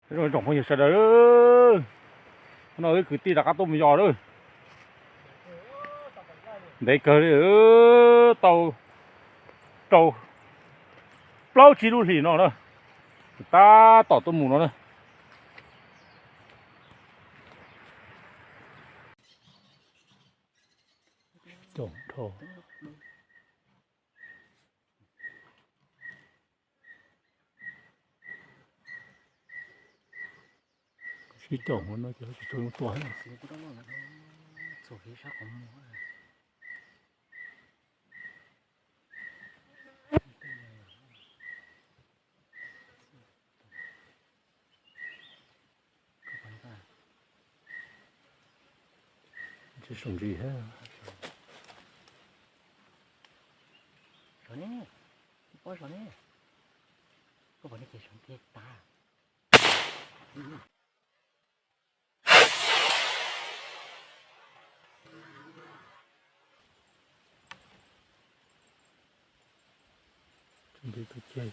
Zoo tsoom phooj ywg sawv daws, no wb kwv tij rov qab tuaj mus yos lawm. Ntev kawg li, tau rau plaub tsib lub hlis no na, tab tom tuaj mus no na. Sib caum no ces tsis tshua zoo tua. Tsis sum ntsis thiab. Nti tus ceg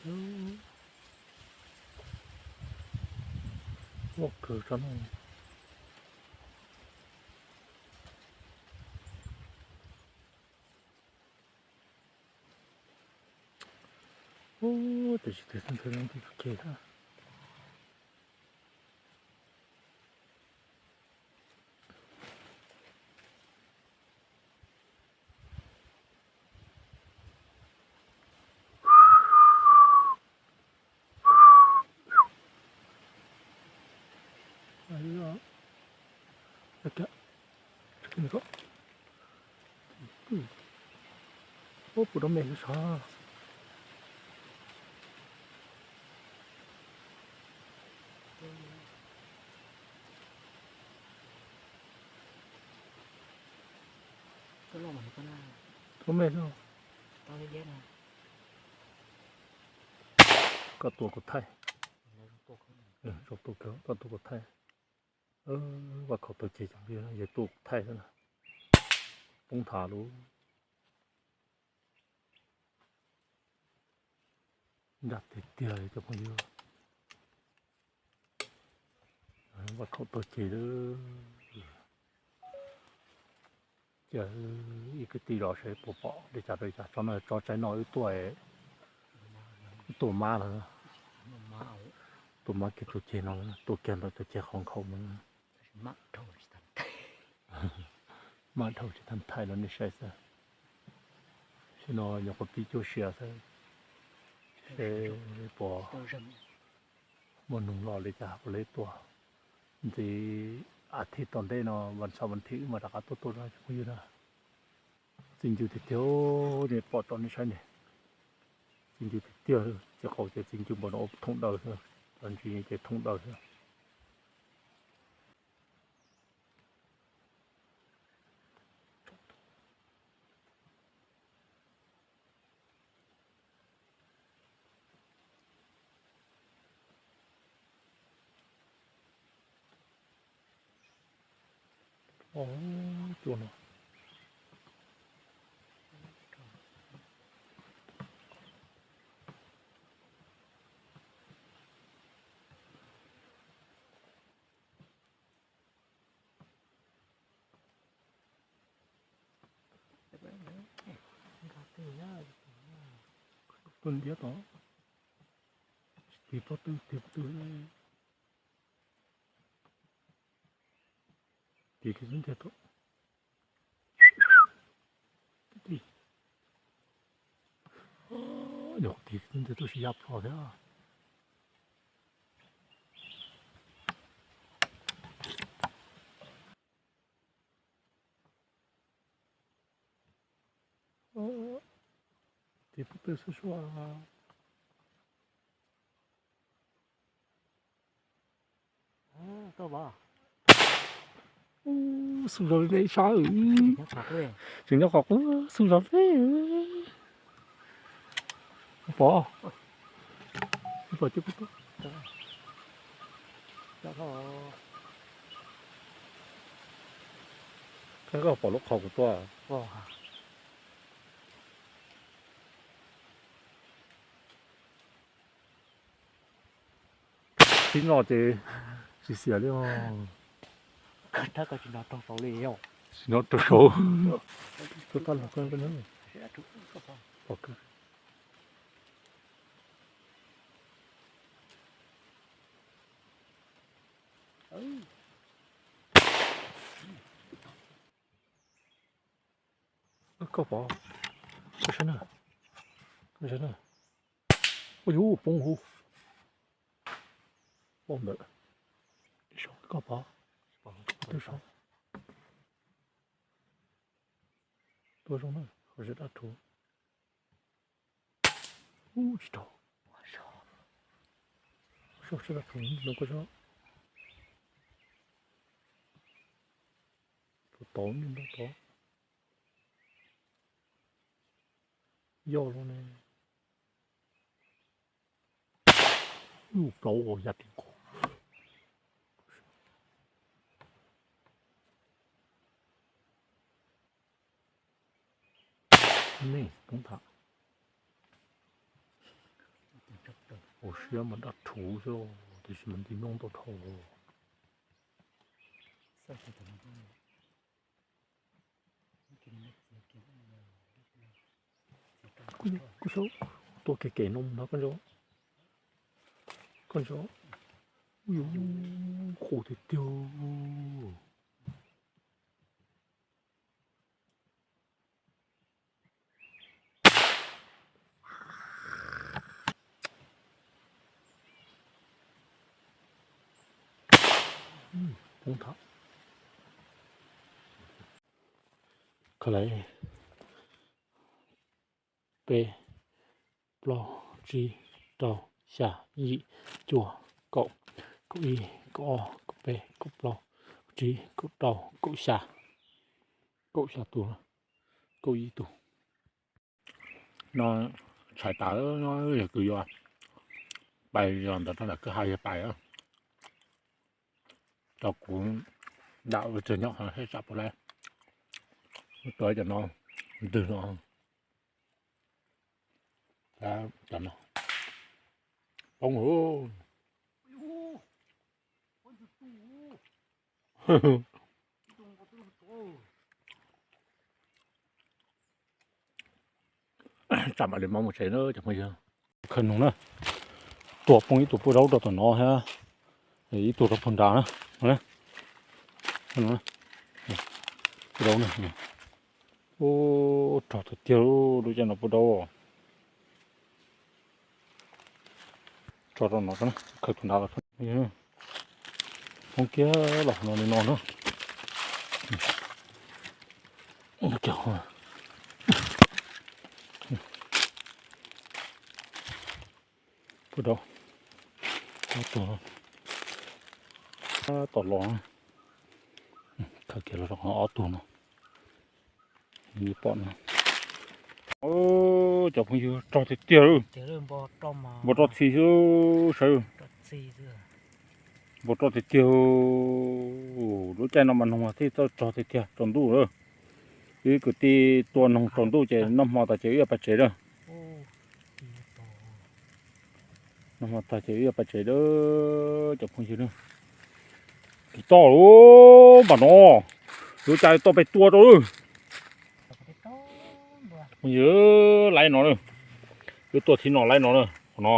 loj kawg tsob no. Ub, tiam sis tus xib ntxwv no nti tus ceg thiab. Ub, puas rau me xwb sov. Tua me xwb. Koj tua kuv thaij. Zoo tua kawg, koj tua kuv thaij. Vaj khaum tuag ceg cov, yog tua kuv thaij xwb na. Poob nthav lauj. Nrag tiag tiag li cov phooj ywg. Vaj khaum tuag ceg lawm. Cia ib kwv tij zov seb puas pom li cas rau li cas. Tsob no tsob tsaib no wb tuaj, wb tuaj mab lawm. Tuaj mab kiag tus ceg no, tuaj kiag ntawm tus ceg qhov nkhaus no. Mab dhau tsis tau thaij rau nej saib xwb. Sim no nyuam qhuav pib cuab siav xwb, seb puas muaj noog los li cas puas li tuaj. Ntxiv as thiv tom ntej no vas xaum vas thiv wb mam rov qab tuaj tuaj no cov phooj ywg na. Txi ncw tiag tiag, nej pom tso nej saib ne. Txi ncw tiag tiag, txiv qaub ces txi ncw npaum no thooj daws xwb, cov ntsis ces thooj daws xwb. Cua no. Tuaj ntiab tod, tig pob tw, tig pob tw. Tig kiag xwb ntiag tod. Nyuam qhuav tig kiag xwb ntiag tod, sib yaj plho thiab. Tig pob tw xwb suab. Ub, xu zog vej sab. Tseem nyob qhov qub, xu zog vej. Pom, pom cov kub tuaj. Koj pom lub qhov kuv tuaj. Tib no ces tsis xiam li os. Tsis no rau saud. Koj pom, koj saib na, koj saib na. Ua yuv, poob huv. Poob ntawm, koj pom, tus saud. Tua zoo na, qhov zim dab rhuv. Ub, tsis raug. Sab sab dab rhuv no koj saib. Tus tod nyob ntawm tod. Yog los ne. Ub, plaub ya ti nqus. Nej poob tham. Ua siab mas dab rhuv xwb, tiam sis mas nti noob ntau dhau. Kuj xyov, tua kev kev no mus no koj nco, koj nco. Ub yuv, qus tiag tiag. Poob tham. Koj lawv peb, plaub, tsib, rau, xya, yim, cuaj, kaum, kaum ib, kaum ob, kaum peb, kaum plaub, kaum tsib, kaum rau, kaum xya, kaum xya tus, kaum yim tus. No tshais tas no yog kws yuav pais yog ntawd rau nram kwj ha yog pais. Rau kuv dam ua tsaug nyob qhov seb tsam puas laib. Tua cov no ntwg no. Cov no poob. Tsam mam li mus tsev na cov phooj ywg. Khaws noog na, tua poob ib tug paj daub rau tom no thiab, ib tug rau puag nrad na. Paj daub na, ub, rog tiag tiag lub caij no paj daub. Tso rau no, khaws tus nrad los. Poob kiag los no li no na. Paj daub, ob tug no. Tom los, khaws kiag los rau ob tug no. Pom no. Cov phooj ywg, rog tiag tiag lawm. Npua roj txhi xwb, saib. Npua roj tiag tiag. Lub caij no mas noog thiaj txawj rog tiag tiag tsaus ntuj lawm. Wb kwv tij tua noog tsaus ntuj ces noj hmo tas ces wb yuav pais tsev lawm. Noj hmo tas ces wb yuav pais tsev lawm cov phooj ywg na. Tus toj lub npam no, lub caij toj peb tua rau lawm. Phooj ywg, laib no na, wb tua thib no laib no na, qhov no,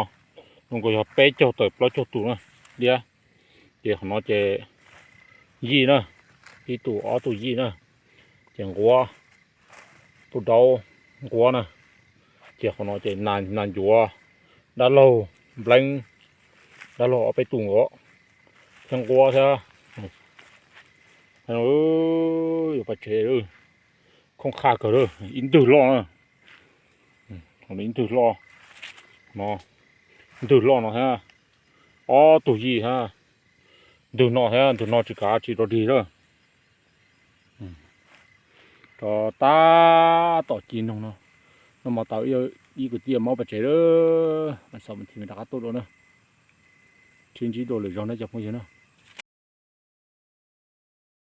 no nkaus yog peb caug tawm plaub caug tus na, diab. Ces qhov no ces yij na, ib tus ob tug yij na, ces nquab, tus daub nquab na, ces qhov no ces nas ncuav, dab laug, npleeb, dab laug ob peb tus nkaus, thiab nquab thiab. Yuav pais tsev, khoob qhaj kawg lawm, ib ntwg loj na, ib ntwg loj no, ntwg loj no thiab, ob tug yij thiab, ntwg no thiab, ntwg no tsis kav tsis rov dig lawm. Rov tab tom ci noog no, noj hmo tas ib kwv tij muab pais tsev lawm, xav mas thiaj rov qab tuaj dua na. Sib ntsib dua lwm zaug na cov phooj ywg na.